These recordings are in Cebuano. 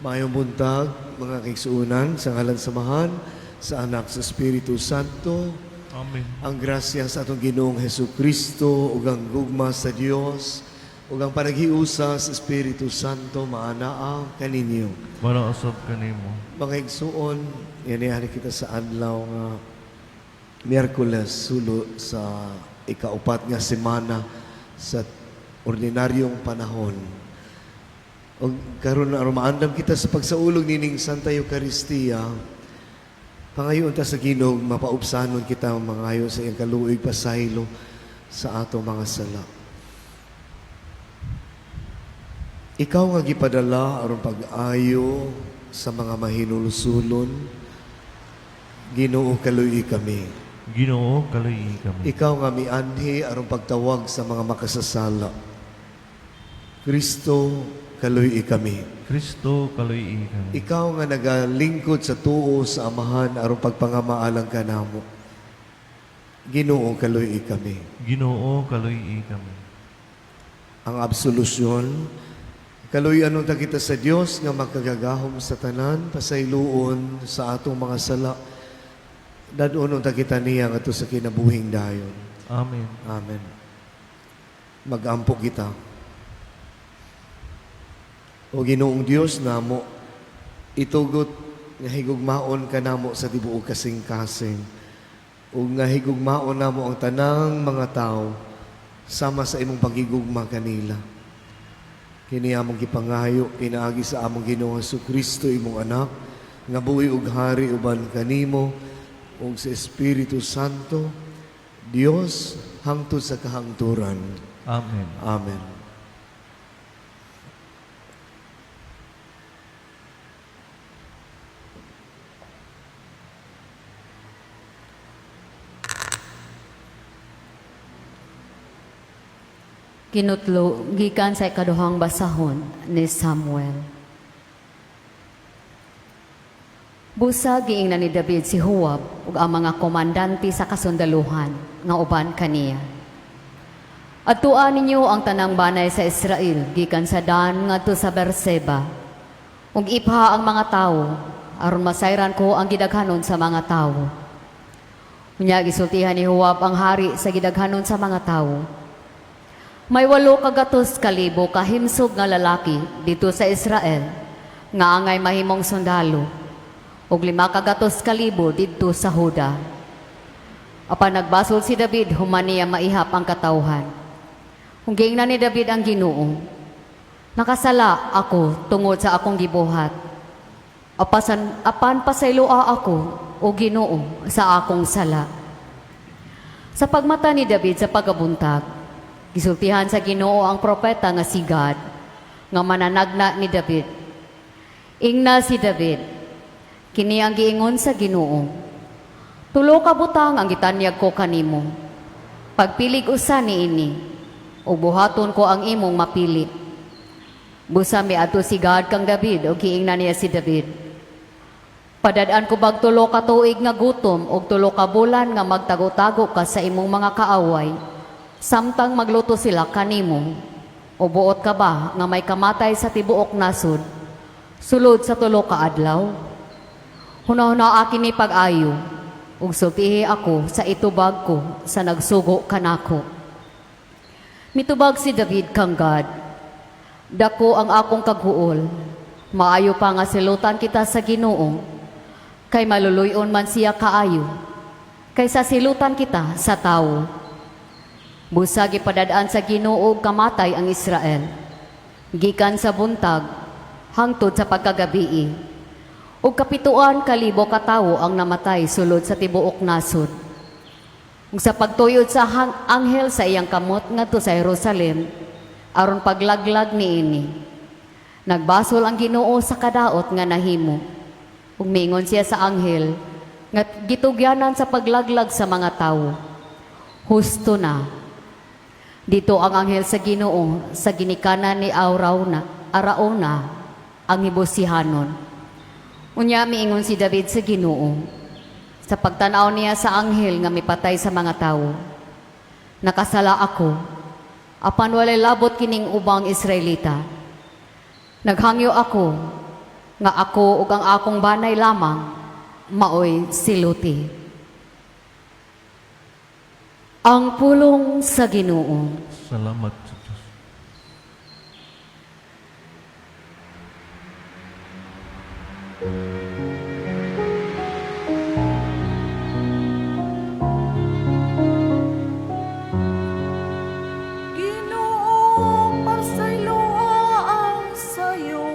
Maayong buntag, mga kaigsuonan, sa ngalan sa Amahan, sa Anak, sa Espiritu Santo. Amen. Ang grasya sa atong Ginoong Hesus Kristo ug ang gugma sa Dios ug ang panaghiusa sa Espiritu Santo maanaa kaninyo. Maanaa usab kanimo. Mga igsuon, niari kita sa adlaw nga Miyerkules, sulo sa ikaupat nga semana sa ordinaryong panahon. Og karon aron maandam kita sa pagsaulog nining Santa Eucharistia, pangayoon ta sa Ginoo mapaubsanon kita mangayo sa iyang kaluoy, pasaylo sa ato mga sala. Ikaw nga gipadala aron pag-ayo sa mga mahinulsulon, Ginoo, kaluy kami. Ginoo, kaluy kami. Ikaw nga mianhi aron pagtawag sa mga makasasala, Kristo, kaluy kami. Kristo, kaluy kami. Ikaw nga nagalingkod sa tuo sa Amahan aron pagpangamaalang kanamo, Ginoo, kaluy kami. Ginoo, kaluy kami. Ang absolusyon. Kaluy-an unta kita sa Dios nga makagagahom sa tanan, pasayloon sa atong mga sala. Dad-on unta kita niya ngadto sa kinabuhing dayon. Amen. Amen. Magampo kita. O Ginoong Dios namo, itugot nga higugmaon ka namo sa tibuok kasing-kasing ug nga higugmaon namo ang tanang mga tao sama sa imong pagigugma kanila. Kini among gipangayo pinaagi sa among Ginoong Kristo, imong anak, nga buhi ug hari uban kanimo ug sa Espiritu Santo, Dios, hangtod sa kahangturan. Amen. Amen. Kinutlo gikan sa ikaduhang basahon ni Samuel. Busa giingnan ni David si Joab ug ang mga komandante sa kasundaluhan nga uban kaniya: "Adtua ninyo ang tanang banay sa Israel gikan sa Dan ngadto sa Berseba ug ipha ang mga tawo aron masayran ko ang gidaghanon sa mga tawo." Unya gisultihan ni Joab ang hari sa gidaghanon sa mga tawo: "May 800,000 kahimsog nga lalaki dito sa Israel nga angay mahimong sundalo ug 500,000 didto sa Huda." Apan nagbasol si David human niya maihap ang katawhan. Ug giingnan ni David ang Ginoo: "Nakasala ako tungod sa akong gibuhat. Apan pasayloa ako, o Ginoo, sa akong sala." Sa pagmata ni David sa pagabuntag, gisultihan sa Ginoo ang propeta nga si Gad, nga mananagna ni David. Ingna si David, "Kini ang giingon sa Ginoo: Tulo ka butang ang gitanyag ko kanimo. Pagpilig usa niini, ug buhaton ko ang imong mapili." Busa miadto si Gad kang David ug giingnan niya si David: "Padad-an ko bag 3 ka tuig nga gutom ug 3 ka bulan nga magtago-tago ka sa imong mga kaaway samtang magluto sila kanimo? O buot ka ba nga may kamatay sa tibuok nasod sulod sa 3 ka adlaw? Hunahuna kini pag-ayo ug sultihi ako sa itubag ko sa nagsugo kanako." Mitubag si David kang Gad: "Dako ang akong kaghuol. Maayo pa nga silutan kita sa Ginoo, kay maluluyon man siya kaayo, kaysa silutan kita sa tawo." Busa gipadad-an sa Ginoo og kamatay ang Israel gikan sa buntag hangtod sa pagkagabii. Ug 7,000 ka tawo ang namatay sulod sa tibuok nasod. Ug sa pagtuyod sa anghel sa iyang kamot ngadto sa Jerusalem aron paglaglag niini, nagbasol ang Ginoo sa kadaot nga nahimo. Ug miingon siya sa anghel nga gitugyanan sa paglaglag sa mga tawo: "Husto na." Didto ang anghel sa Ginoo sa ginikanan ni Arauna, Arauna ang Jebusihanon. Unya miingon si David sa Ginoo sa pagtanaw niya sa anghel nga mipatay sa mga tawo: "Nakasala ako, apan walay labot kining ubang Israelita. Naghangyo ako Nga ako ug ang akong banay lamang maoy siluti. Ang pulong sa Ginoo. Salamat sa Diyos. Ginoo, pasayloa ang sayo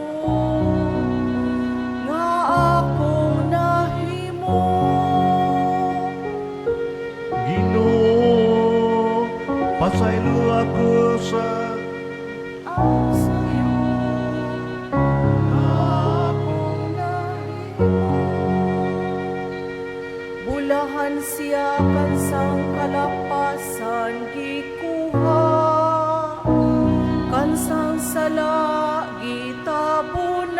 nga akong nahimo. Ginoo, pasaylo ako sa Ang sayo nga akong nahimo. Bulahan siya kansang kalapasan gikuha, kansang sala gitabunan.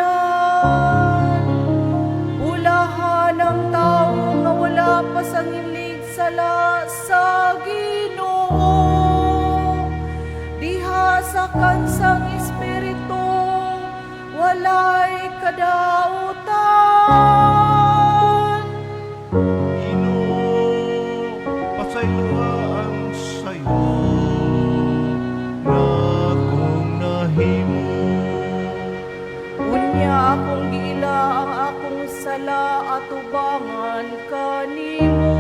Bulahan ang tao nga wala pa sang inlig sala sa Ginoo. Diha sa kansang espiritu walay kadautan. Ginoo, pasaylo ang sayo nga akong nahimo. Unya akong giila ang akong sala atubangan kanimo.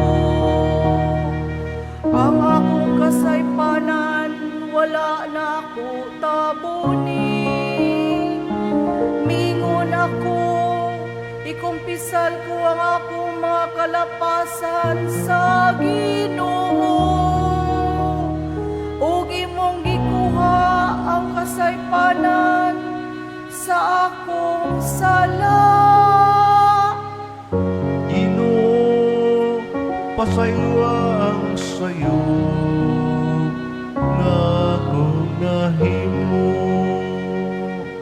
Ang akong kasaypanan wala na ako tabuni. Mingon ako, ikumpisal ko ang akong mga kalapasan sa Ginoo. Ug imong gikuha ang kasaypanan sa akong sala. Ginoo, pasaylo ang sayo nga akong nahimo.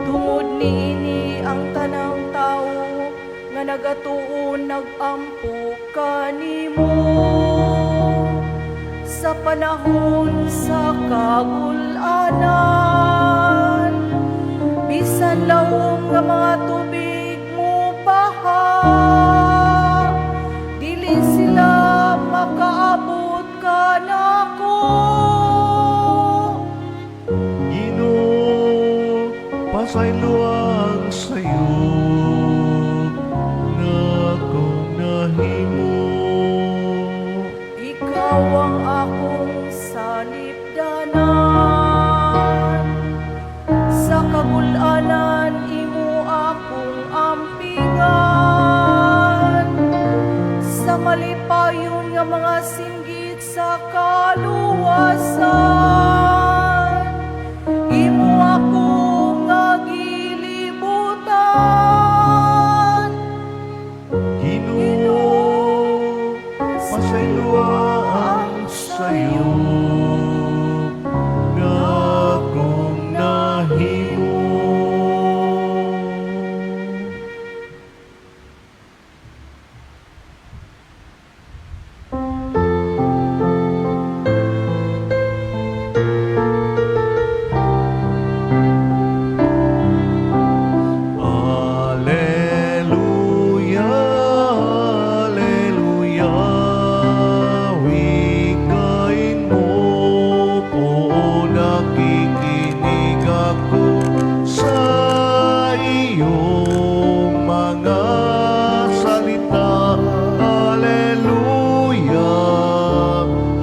Tungod niini ang tanang tawo nga nagatuon nagampo kanimo sa panahon sa kagulanan, bisan lawom nga mga tubig mo baha, dili sila makaabot kanako. Ginoo, pasaylo ang sayo nga akong nahimo. Ikaw ang akong salipdanan. Sa kagulanan imo akong ampingan. Sa malipayon nga mga singgit sa kaluwasan, imo ako nga gilibutan. Ginoo, pasaylo ang sayo nga akong nahimo. Alleluia, Alleluia, wikain mo po, nakikinig ako sa iyong mga salita. Alleluia,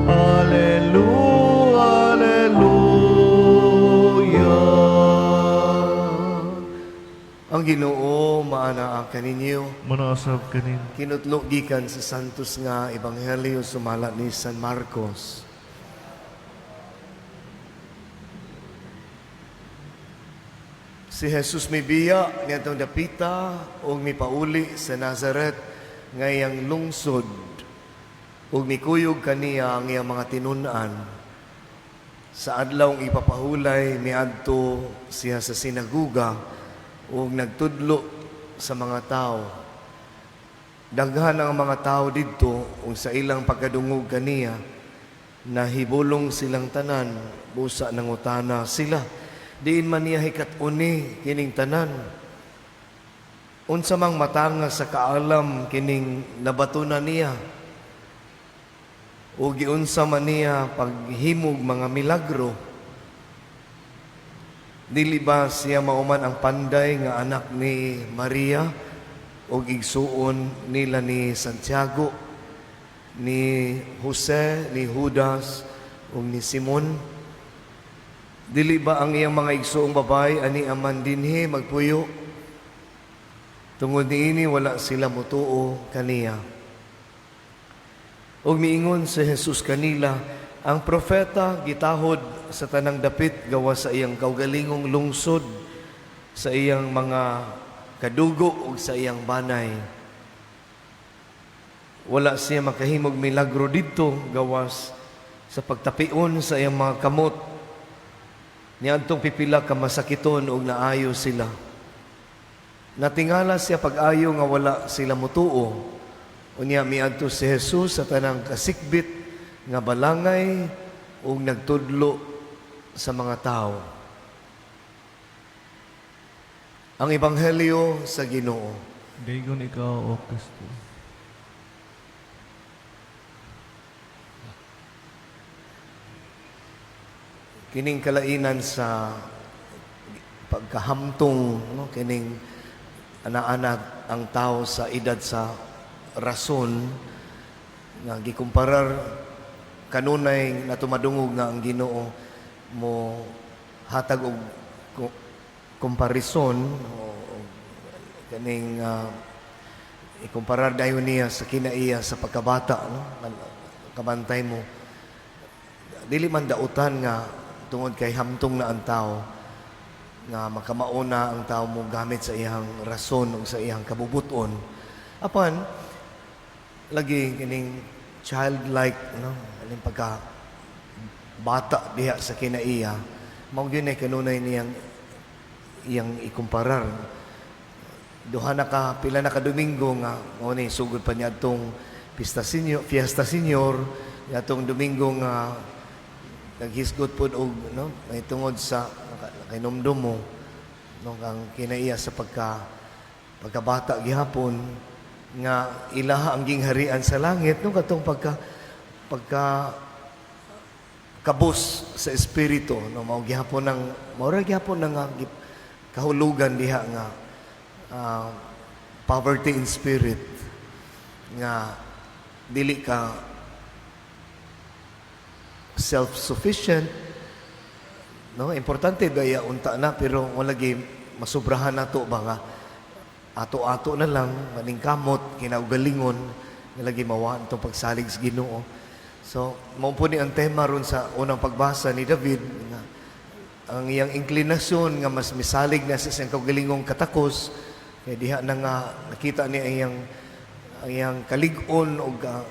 Alleluia, Alleluia. Ang Ginoo maanaa kaninyo. Manasab kanin. Kinutlo gikan sa Santos nga Ebanghelyo sumala ni San Marcos. Si Jesus mibiya niadtong dapita ug mipauli sa Nazaret nga iyang lungsod ug mikuyog kaniya ang iyang mga tinun-an. Sa adlawng ipapahulay miadto siya sa sinaguga ug nagtudlo sa mga tao. Daghan ang mga tao didto ug sa ilang pagkadungog kaniya nahibulong silang tanan, busa nangutana sila. Diin man niya hikat-uni kining tanan. Unsa mang matanga sa kaalam kining nabatunan niya? O giunsa man niya paghimog mga milagro? Dili ba siya mauman ang panday nga anak ni Maria ug igsuon nila ni Santiago, ni Jose, ni Judas ug ni Simon? Dili ba ang iyang mga igsuong babae ani aman dinhi magpuyo? Tungod niini wala sila motuo kaniya. Ug miingon si Jesus kanila, ang propeta gitahod sa tanang dapit gawas sa iyang kaugalingong lungsod, sa iyang mga kadugo ug sa iyang banay. Wala siya makahimog milagro didto gawas sa pagtapion sa iyang mga kamot niadtong pipila ka masakiton ug naayo sila. Natingala siya pag-ayo nga wala sila mutuo. Unya miadto si Jesus sa tanang kasikbit nga balangay ug nagtudlo sa mga tao. Ang Ebanghelyo sa Ginoo. Dayon ikaw, O Kristo. Kining kalainan sa pagkahamtong, no, kining ana-ana ang tao sa edad sa rason nga gikumparar kanunay natumadungog nga ang Ginoo mo hatag og komparison o kaning ikumparar dayon niya sa kinaiya sa pagkabata, no, kabantay mo dili man dautan nga tungod kay hamtong na ang tao nga makamauna ang tao mo gamit sa iyang rason o sa iyang kabubuton. Apan lagi kining childlike, no, kaning pagka bata diha sa kinaiya, mao gyud nay kanunay niyang iyang ikumparar. Duha na ka pila na ka Domingo nga mao ni sugod pa niya atong Pista Senior, Fiesta Senior, atong Domingo nga naghisgot pod og, no, may tungod sa nakainomdom mo, no, ang kinaiya sa pagkabata gihapon nga ilaha ang gingharian sa langit, no, katong pagka pagka kabus sa espiritu, no, mao gihapon ang mao ra gihapon ang kahulugan diha nga poverty in spirit, nga dili ka self-sufficient, no. Importante baya unta na, pero wala gi masubrahan nato ba nga ato-ato na lang maningkamot kinaugalingon nga lagi mawa itong pagsalig sa Ginoo. So mao po ni ang tema ron sa unang pagbasa ni David, nga ang iyang inklinasyon nga mas misalig na sa iyang kaugalingong katakos kay diha na nga nakita niya ang iyang kalig-on o ka,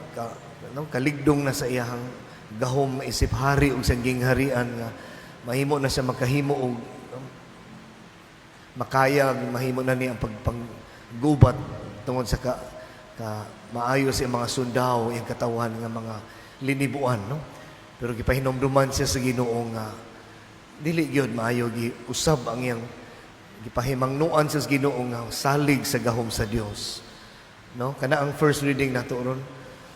no, kaligdong na sa iyang gahom isip hari ug sa gingharian, nga mahimo na siya makahimo og, no, makaya, mahimo na niya ang pagpanggubat tungod sa ka maayo sa iyang mga sundao, iyang katawan nga mga linibuan, no. Pero gipahinomduman siya sa Ginoo nga dili gyud maayo gi usab ang iyang gipahimangnuan siya sa Ginoo nga salig sa gahom sa Dios, no. Kana ang first reading nato ron.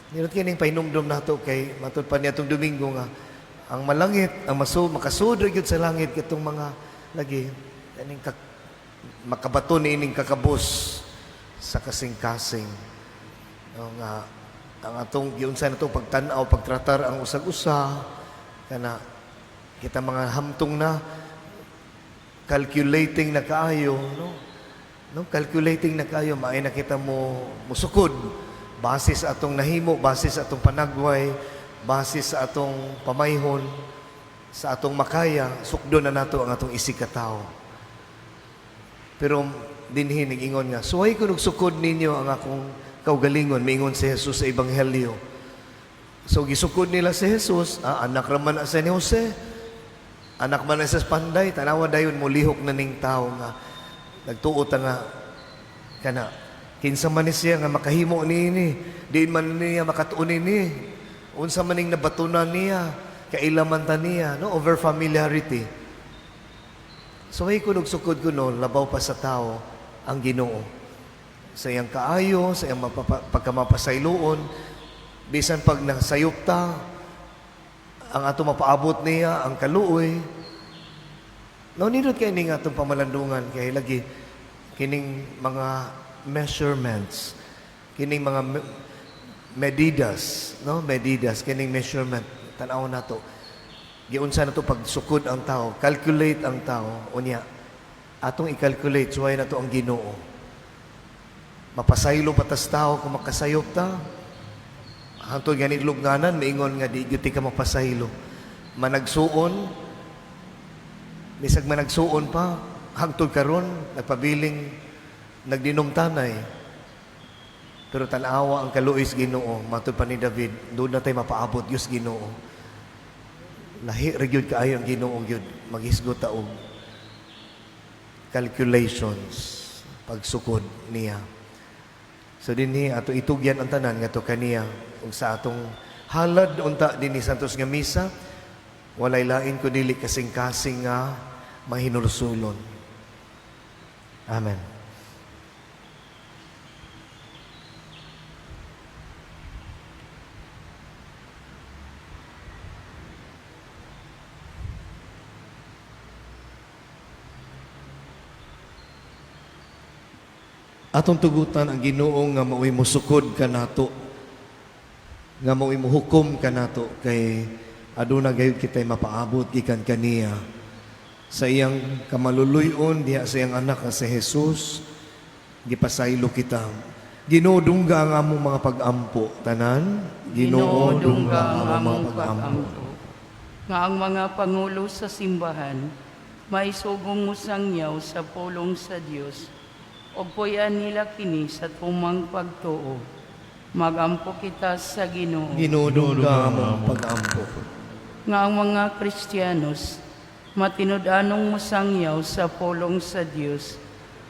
Nindot kining pahinumdom nato kay matud pa niya atong Domingo nga ang malangit ang maso makasudra gyud sa langit katong mga lagi kaning makabato ni ining kakabos sa kasing-kasing, no, nga ang atong giunsa nato pagtan-aw, pagtratar ang usag-usa, kana kita mga hamtong na, calculating na kaayo, no, calculating na kaayo, maay na kita mo musukod base sa atong nahimo, base sa atong panagway, base sa atong pamayhon, sa atong makaya, sukdo na nato ang atong isig katawo. Pero dinhi nag-ingon nga, "Suway ko sukod ninyo ang akong kaugalingon," miingon si Jesus sa Ebanghelyo. So gisukod nila si Jesus, anak raman na sa ni Jose, anak man na sa panday, tanawa dayon molihok na ning tao nga nagtuo ta nga kana kinsa man ni siya nga makahimo niini, diin man niya makatuon nini, unsa man ning nabatunan niya, kaila man ta niya, no, over familiarity. So ay kunog sukod ko, no, labaw pa sa tao ang Ginoo. Sa iyang kaayo, sa iyang pagkamapasayloon, bisan pag nasayop ta, ang ato mapaabot niya, ang kaluoy. No, nindot kay ning atong pamalandungan kay lagi kining mga measurements, kining mga medidas, no? Medidas kining measurement tan-aw nato. Giunsa nato pagsukod ang tao, calculate ang tao unya. Atong i-calculate suway nato ang Ginoo. Mapasaylo pa tas tao kung makasayop ta. Hangtod gani lubnganan maingon nga di gyud ti ka mapasaylo. Managsuon, bisag managsuon pa, hangtod karon nagpabiling nagdinumtanay. Pero tan-awa ang kaluoy sa Ginoo, matud pa ni David, doon na tayo mapaabot Dios Ginoo. Lahi ra gyud kaayo ang Ginoo gyud, maghisgot ta og calculations pagsukod niya. So dinhi ato itugyan ang tanan ngadto kaniya ug sa atong halad unta dinhi santos nga misa, walay lain kun dili kasing-kasing nga mahinulsulon. Amen. Atong tugutan ang Ginoo nga maoy mosukod kanato, nga maoy mohukom kanato kay aduna gayud kitay mapaabot gikan kaniya sa iyang kamaluluy-on diha sa iyang anak nga si Jesus. Gipasaylo kita. Ginoo, dungga ang among mga pag-ampo. Tanan, Ginoo, dungga ang among mga pag-ampo. Nga ang mga pangulo sa simbahan maisugong musangyaw sa pulong sa Dios ug puy-an nila kini sa tumang pagtuo. Magampo kita sa Ginoo. Ginoo, dungga ang among pag-ampo. Nga ang mga Kristiyanos matinud-anong musangyaw sa pulong sa Dios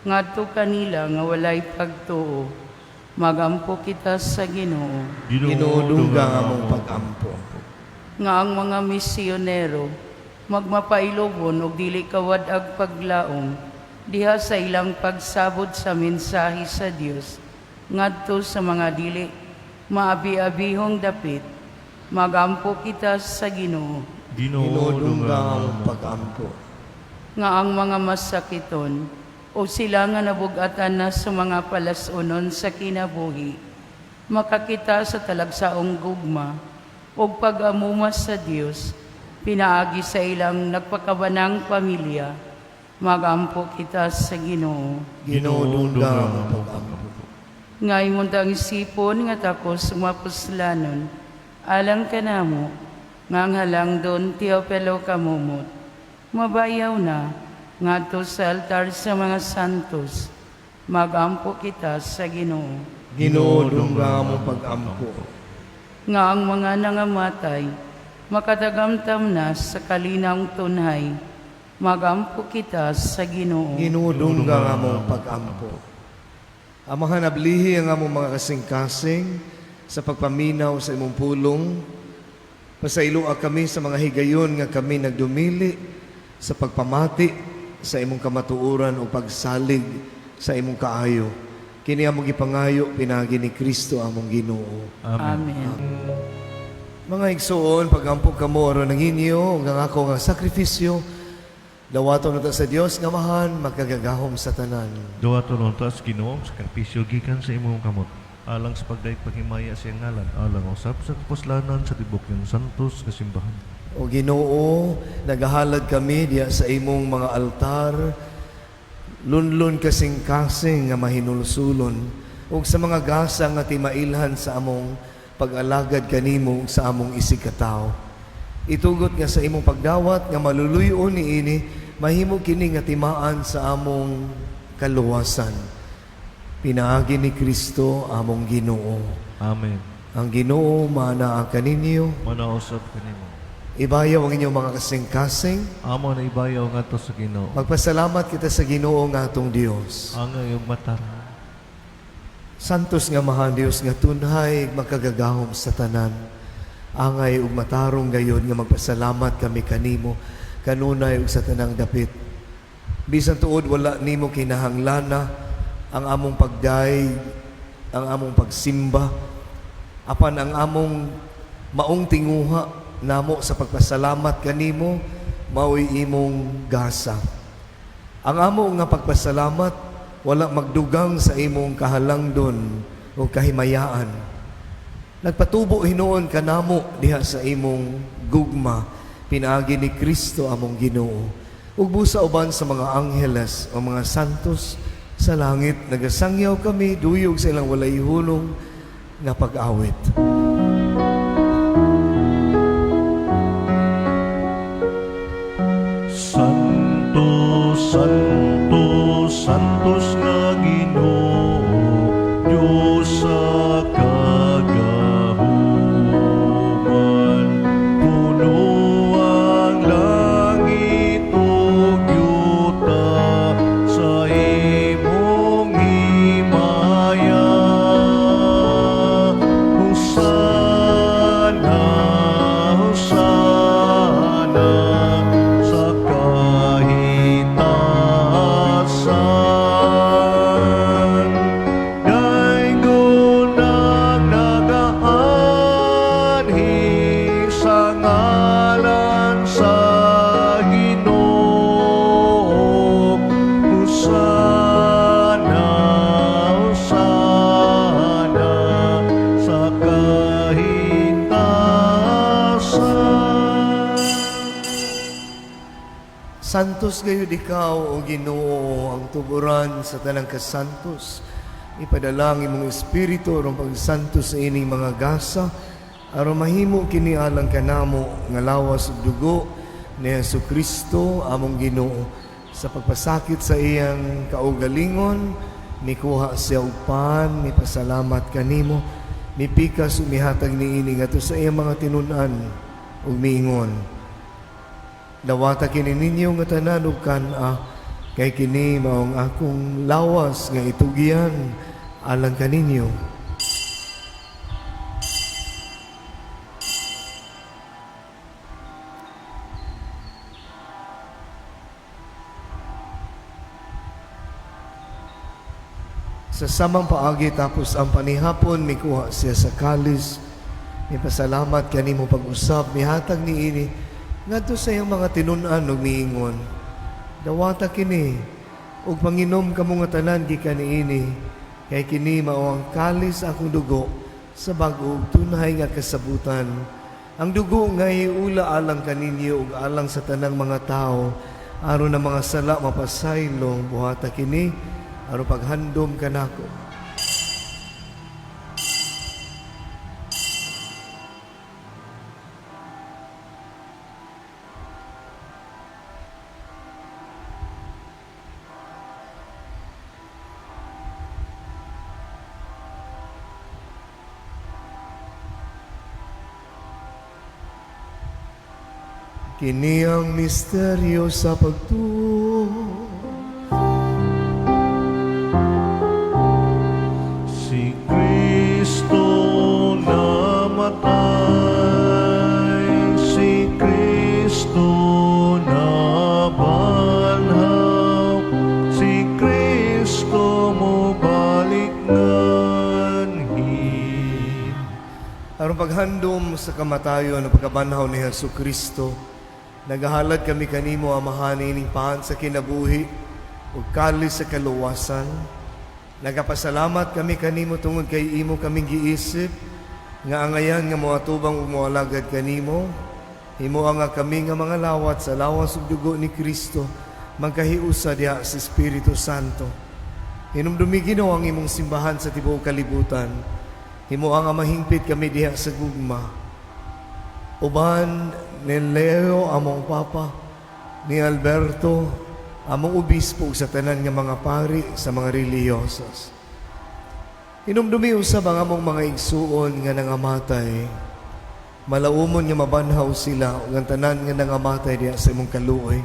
ngadto kanila nga walay pagtuo. Magampo kita sa Ginoo. Ginoo, dungga ang among pag-ampo. Nga ang mga misyonero magmapailobon og dili kawad-ag paglaom diha sa ilang pagsabot sa mensahe sa Dios ngadto sa mga dili maabi-abihong dapit. Magampo kita sa Ginoo. Ginoo, dungga ang among pag-ampo. Nga ang mga masakiton o sila nga nabugatan na sa mga palasunon sa kinabuhi makakita sa talagsaong gugma ug pag-amuma sa Dios pinaagi sa ilang nagpakabanang pamilya. Magampo kita sa Ginoo. Ginoo, dungga ang among pag-ampo. Nga imong tang isipon nga takos mapuslanon alang kanamo nga ang halangdon Teopelo kamumot mabayaw na ngadto sa altar sa mga santos. Magampo kita sa Ginoo. Ginoo, dungga ang among pag-ampo. Nga ang mga nangamatay makatagamtam na sa kalinang tunhay. Magampo kita sa Ginoo. Ginoo, dungga ang among pag-ampo. Amahan, ablihi ang among mga kasing-kasing sa pagpaminaw sa imong pulong. Pasayloa kami sa mga higayon nga kami nagdumili sa pagpamati sa imong kamatuoran o pagsalig sa imong kaayo. Kini among gipangayo pinaagi ni Kristo among Ginoo. Amen. Amen. Mga igsoon, pagampo kamo aron ang inyo ug ang ako nga sakripisyo, dawaton nato sa Dios nga Amahan makagagahom sa tanan. Duwaton unta sa Ginoo ang sakripisyo gikan sa imong kamot alang sa pagdayeg paghimaya sa iyang ngalan alang usab sa kapuslanan sa tibok niyang santos nga simbahan. O Ginoo, nagahalad kami diya sa imong mga altar, lunlun kasing-kasing nga mahinulsulon, ug sa mga gasa nga timailhan sa among pag-alagad kanimo ug sa among isigkatawo. Itugot nga sa imong pagdawat nga maluluyon niini, mahimo kini nga timaan sa among kaluwasan. Pinaagi ni Kristo among Ginoo. Amen. Ang Ginoo maanaa kaninyo. Manausab kanimo. Ibayaw ang inyong mga kasing-kasing. Amo na ibayaw ngadto sa Ginoo. Magpasalamat kita sa Ginoo nga atong Dios. Angay ug matarong. Santos nga mahal Dios nga tunhay makagagahom sa tanan. Angay ug matarong gayon nga magpasalamat kami kanimo kanunay ug sa tanang dapit. Bisan tuod wala nimo kinahanglana ang among pagdayeg, ang among pagsimba, apan ang among maong tinguha namo sa pagpasalamat kanimo mao'y imong gasa. Ang amo nga pagpasalamat wala magdugang sa imong kahalangdon o kahimayaan. Nagpatubo hinuon kanamo diha sa imong gugma pinaagi ni Kristo among Ginoo. Ug busa uban sa mga angheles o mga santos sa langit, nagasangyaw kami duyog sa ilang walay hulong nga pag-awit. Santo, Santo, Santos nga Ginoo, Diyos sa kagahuman. Puno ang langit ug yuta sa imong himaya. Hosana, Hosana sa kahitasan. Daiggon ang nagaanhi sa ngalan sa Ginoo. Hosana, Hosana sa kahitasan. Santos gayud ikaw, O Ginoo, ang tuburan sa tanang kasantos. Ipadala ang imong espiritu aron pagsantos sa ining mga gasa, aron mahimo kini alang kanamo nga lawas ug dugo ni Hesus Kristo among Ginoo. Sa pagpasakit sa iyang kaugalingon, mikuha siya og pan, mipasalamat kanimo, mipikas ug mihatag niini ngadto sa iyang mga tinun-an ug miingon: "Dawata kini ninyo nga tanan ug kan-a, kay kini mao ang akong lawas nga itugyan alang kaninyo." Sa samang paagi, tapos ang panihapon, mikuha siya sa kalis, mipasalamat kanimo pag-usab, mihatag niini ngadto sa iyang mga tinun-an ug miingon, "Dawata kini ug panginom kamo nga tanan gikan niini, kay kini mao ang kalis sa akong dugo sa bag-o ug tunhay nga kasabutan. Ang dugo nga iula alang kaninyo ug alang sa tanang mga tawo aron ang mga sala mapasaylo. Buhata kini aron paghandom kanako." Kini ang misteryo sa pagtuo. Si Kristo namatay, si Kristo nabanhaw, si Kristo mobalik nganhi. Aron paghandom sa kamatayon ug pagkabanhaw ni Hesus Kristo, nagahalad kami kanimo, Amahan, ining pan sa kinabuhi ug kalis sa kaluwasan. Nagapasalamat kami kanimo tungod kay imo kaming giisip nga angayan nga moatubang ug moalagad kanimo. Himoa nga kami nga mga lawat sa lawas ug dugo ni Kristo magkahiusa diha sa Espiritu Santo. Hinumdumi, Ginoo, ang imong simbahan sa tibuok kalibutan. Himoa nga mahingpit kami diha sa gugma. Uban ni Leo among Papa, ni Alberto among obispo ug sa tanan nga mga pari sa mga reliyosas. Hinumdumi usab ang among mga igsuon nga nangamatay. Malaumon nga mabanhaw sila ug ang tanan nga nangamatay diha sa imong kaluoy.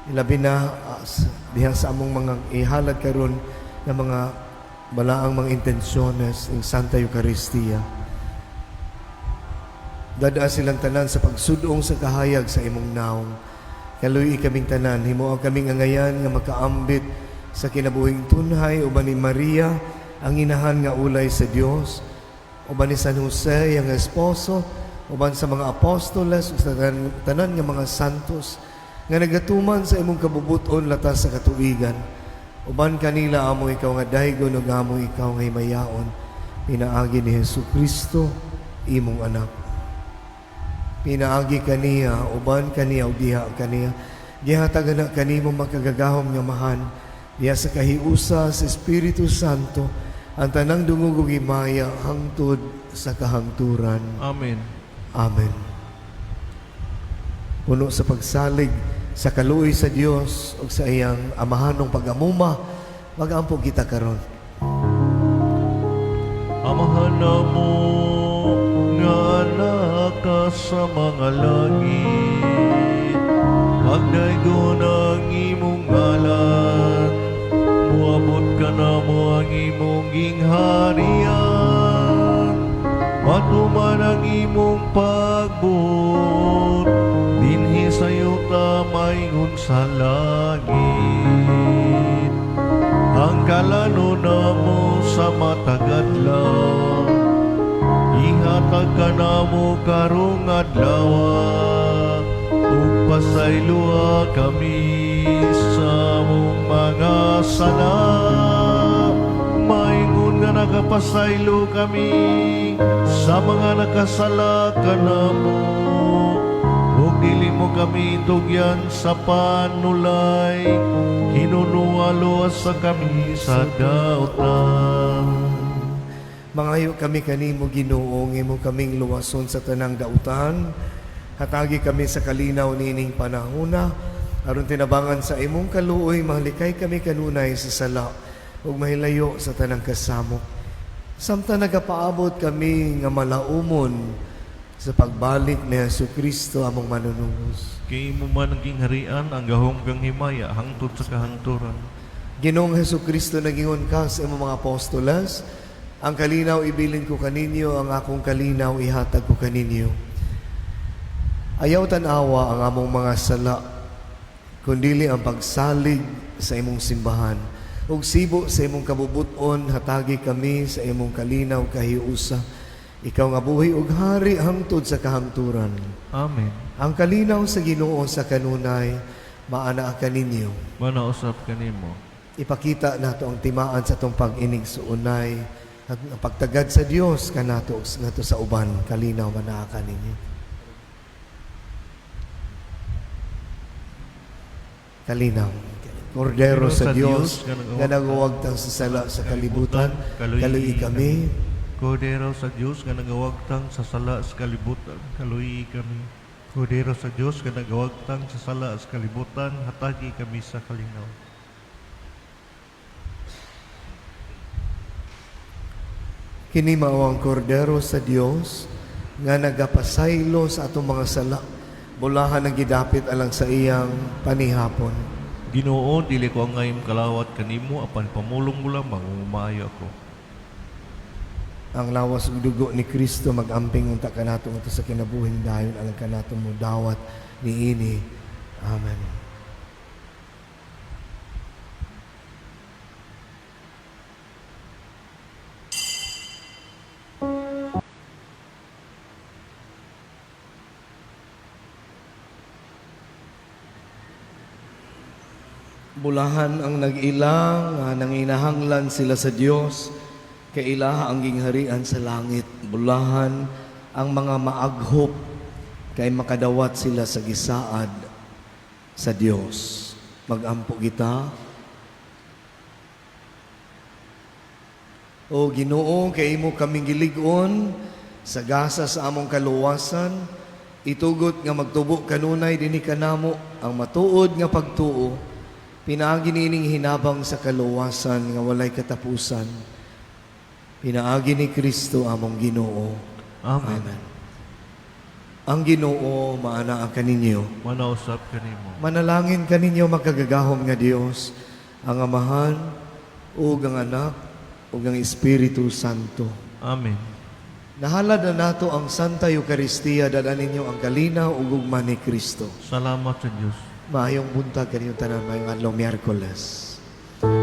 Ilabi na diha sa among mga ihalad karon nga mga balaang mga intensyones ng Santa Eucharistia. Dad-a silang tanan sa pagsudong sa kahayag sa imong naong. Kaluy-i kaming tanan, himoa kaming angayan nga makaambit sa kinabuhing tunhay uban ni Maria ang inahan nga ulay sa Dios, uban ni San Jose ang esposo, uban sa mga apostoles ug sa tanan nga mga santos nga nagatuman sa imong kabubuton latas sa katuigan. Uban kanila amo ikaw nga daygon ug amo ikaw nga himayaon pinaagi ni Hesus Kristo imong anak. Pinaagi kaniya, uban kaniya ug diha kaniya, gihatagan na kanimo makagagahom nga Amahan diha sa kahiusa sa Espiritu Santo ang tanang dungog ug himaya hangtod sa kahangturan. Amen. Amen. Puno sa pagsalig sa kaluoy sa Dios ug sa iyang amahanong pag-amuma, magampo kita karon. Amahan namo nga naa ka sa mga langit, pagdaygon ang imong ngalan, muabot kanamo ang imong gingharian, matuman ang imong pagbuot dinhi sa yuta maingon sa langit. Ang kalano namo sa matag adlaw, ihatag kanamo karong adlaw, ug pasayloa kami sa among mga sala, maingon nga nakapasaylo kami sa mga nakasala kanamo. Ug dili mo kami tugyan sa panulay, hinunoa luwasa kami sa dautan. Mangayo kami kanimo, Ginoo, nga imo kaming luwason sa tanang dautan. Hatagi kami sa kalinaw niining panahona aron tinabangan sa imong kaluoy mahalikay kami kanunay sa sala ug mahilayo sa tanang kasamok, samtang nagapaabot kami nga malaumon sa pagbalik ni Hesus Kristo among manunubos. Kay imo man ang gingharian, ang gahom kang himaya hangtod sa kahangturan. Ginoong Hesus Kristo, nagingon ka sa imong mga apostoles, "Ang kalinaw ibilin ko kaninyo, ang akong kalinaw ihatag ko kaninyo." Ayaw tan-awa ang among mga sala, kundili ang pagsalig sa imong simbahan. Ug sibo sa imong kabubuton, hatagi kami sa imong kalinaw kahiusa. Ikaw nga buhi ug hari hangtod sa kahangturan. Amen. Ang kalinaw sa Ginoo sa kanunay maanaa kaninyo. Manausap kanimo. Ipakita nato ang timaan sa atong pag-inigsuonay at ang pagtagad sa Dios kanato ngadto sa uban. Kalinaw manaa kaninyo. Kalinaw. Kordero sa Dios nga nagawagtang sa sala sa kalibutan, kaluoyi kami. Kordero sa Dios nga nagawagtang sa sala sa kalibutan, kaluoyi kami. Kordero sa Dios nga nagawagtang sa sala sa kalibutan, hatagi kami sa kalinaw. Kini mao ang Kordero sa Dios nga nagapasaylo sa atong mga sala. Bulahan ang gidapit alang sa iyang panihapon. Ginoo, dili ko angay kalawat kanimo, apan pamulong mo lamang ug maayo ako. Ang lawas ug dugo ni Kristo mag-amping unta kanato ngadto sa kinabuhing dayon alang kanato modawat niini. Amen. Bulahan ang nag-ilang, nga nanginahanglan sila sa Dios, kay ilaha ang gingharian sa langit. Bulahan ang mga maaghop, kay makadawat sila sa gisaad sa Dios. Magampo kita. O Ginoo, kay imo kaming gilig-on sa gasa sa among kaluwasan, itugot nga magtubo kanunay dinhi kanamo ang matuod nga pagtuo, pinaagi niining hinabang sa kaluwasan nga walay katapusan. Pinaagi ni Kristo among Ginoo. Amen. Amen. Ang Ginoo maanaa kaninyo. Manausap kanimo. Manalangin kaninyo makagagahom nga Dios, ang Amahan ug ang Anak ug ang Espiritu Santo. Amen. Nahalad na nato ang Santa Eucharistia, dad-a ninyo ang kalinaw ug gugma ni Kristo. Salamat sa Dios. Maayong buntag kaninyong tanan, maayong adlaw Miyerkules.